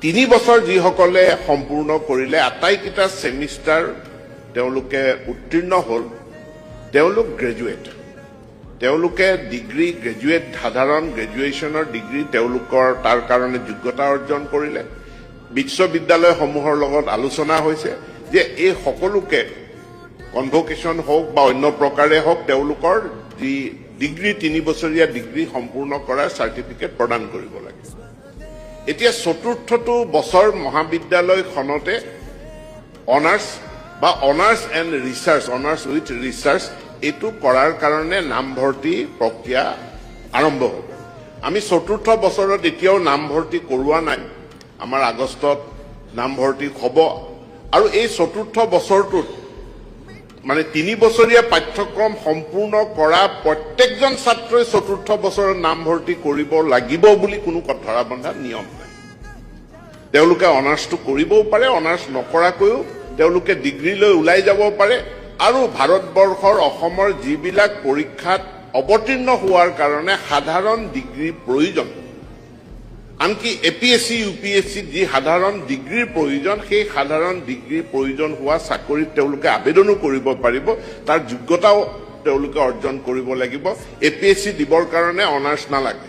3 বছৰ যিসকলে সম্পূৰ্ণ কৰিলে, আটাইকেইটা ছেমিষ্টাৰ তেওঁলোকে উত্তীৰ্ণ হ'ল, তেওঁলোক গ্ৰেজুৱেট। তেওঁলোকে ডিগ্ৰী, গ্ৰেজুৱেট, সাধাৰণ গ্ৰেজুৱেশ্যনৰ ডিগ্ৰী তেওঁলোকৰ তাৰ কাৰণে যোগ্যতা অৰ্জন কৰিলে। বিশ্ববিদ্যালয়সমূহৰ লগত আলোচনা হৈছে যে এই সকলোকে কনভকেশ্যন হওক বা অন্য প্ৰকাৰে হওক, তেওঁলোকৰ যি ডিগ্ৰী, 3 বছৰীয়া ডিগ্ৰী সম্পূৰ্ণ কৰাৰ চাৰ্টিফিকেট প্ৰদান কৰিব লাগে। এতিয়া চতুৰ্থটো বছৰ মহাবিদ্যালয়খনতে অনাৰ্ছ বা honours and research, honours with research, এইটো কৰাৰ কাৰণে নামভৰ্তি প্ৰক্ৰিয়া আৰম্ভ হ'ব। আমি চতুৰ্থ বছৰত এতিয়াও নামভৰ্তি কৰোৱা নাই। আমাৰ আগষ্টত নামভৰ্তি হ'ব। আৰু এই চতুৰ্থ বছৰটোত, মানে 3 বছৰীয়া পাঠ্যক্ৰম সম্পূৰ্ণ কৰা প্ৰত্যেকজন ছাত্ৰই চতুৰ্থ বছৰত নামভৰ্তি কৰিব লাগিব বুলি কোনো ধৰা বন্ধা নিয়ম নাই। তেওঁলোকে অনাৰ্ছটো কৰিবও পাৰে, অনাৰ্ছ নকৰাকৈও তেওঁলোকে ডিগ্ৰী লৈ ওলাই যাব পাৰে। আৰু ভাৰতবৰ্ষৰ, অসমৰ যিবিলাক পৰীক্ষাত অৱতীৰ্ণ হোৱাৰ কাৰণে সাধাৰণ ডিগ্ৰীৰ প্ৰয়োজন, আনকি A P S C, U P S চিত যি সাধাৰণ ডিগ্ৰীৰ প্ৰয়োজন, সেই সাধাৰণ ডিগ্ৰীৰ প্ৰয়োজন হোৱা চাকৰিত তেওঁলোকে আবেদনো কৰিব পাৰিব। তাৰ যোগ্যতাও তেওঁলোকে অৰ্জন কৰিব লাগিব। এ পি এছ চি দিবৰ কাৰণে অনাৰ্ছ নালাগে।